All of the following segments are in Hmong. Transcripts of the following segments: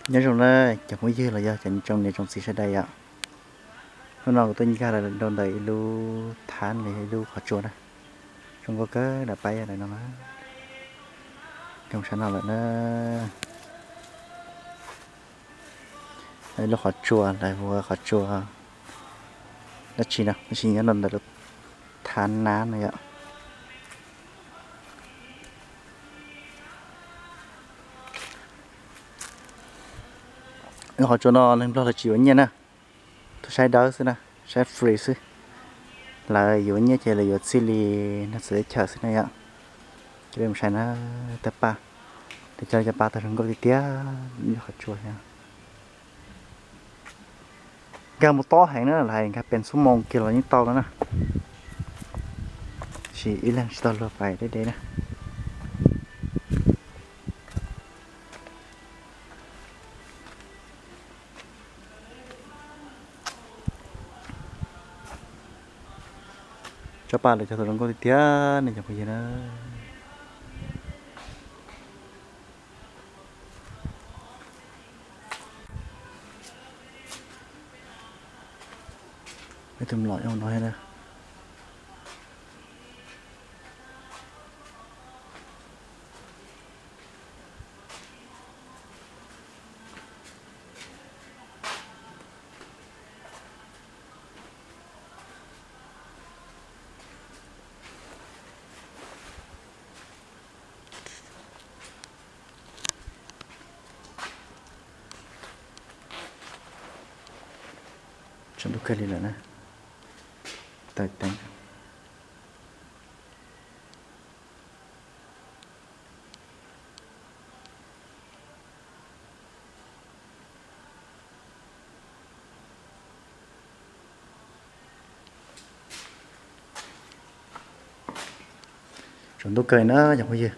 Nyob zoo na cov phooj ywg los yog cov tsoom niam tsoom txiv sawv daws yom. Hnub no kuv tuaj nkag los rau ntawm ib lub thav, ib lub qhov tsua na. Zoo nkauj kawg, daim paib daim no na. Nkag mus sab no lawm na. Ib lub qhov tsua, lawv hu ua qhov tsua dab tsi no, tab sis nyob rau ntawm lub thav nav no yom. Lub qhov tsua no neeg Nplog lawv tsis yuav nyiaj na, tuaj saib dawb xwb na, saib free xwb. Lawv yuav nyiaj ces lawv yuav txij li neeg txawv teb chaws xwb na yom. Ces peb mus saib na, tawg paj, lawv cog cov paj tawg zoo nkauj tiag tiag, lub qhov tsua thiab. Nkag mus tob heev na, lawv hais nkag pes xuab moos kiag los yeej tau no na. Tab sis ib leeg tsis tau luag pais deb deb na. Tsob paj lawv cog tau zoo nkauj tiag tiag ne cov phooj ywg na. Ib tug mlom nyob hauv no thiab na. Tsaus ntuj kawg li lawm na. Tawm teev. Tsaus ntuj kawg na cov phooj ywg.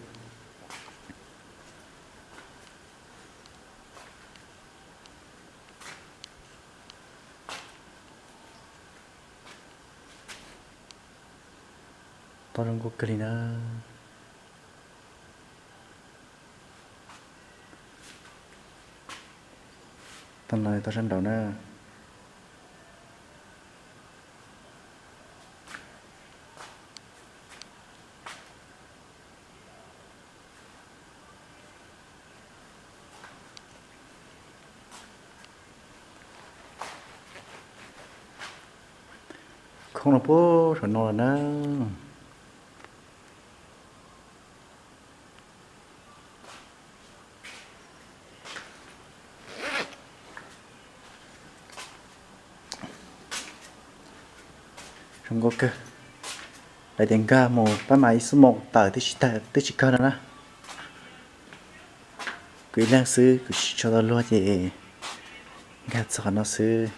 Tob zoo nkauj kawg li na. Tau no tob sab nraud na. Khoob no puag saum no lawm na. Zoo nkauj kawg. Lawv tias nkag mus pab mas ib xuab moos tawm twb tsis kawg no na. Kuv ib leeg xwb, kuv tsis tshua tau luag ces nkag txog qhov no xwb.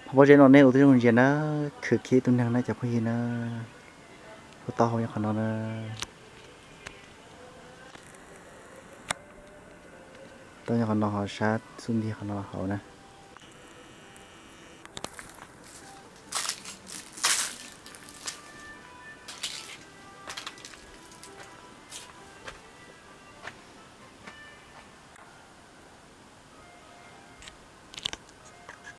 Phab pob zeb no nej ua tib zoo ntsia na, khwv kiag ib tug neeg na cov phooj ywg na. Kuj tau hau nyob qhov no na. Tau nyob qhov no ho sab xub ntiag qhov no hauv na.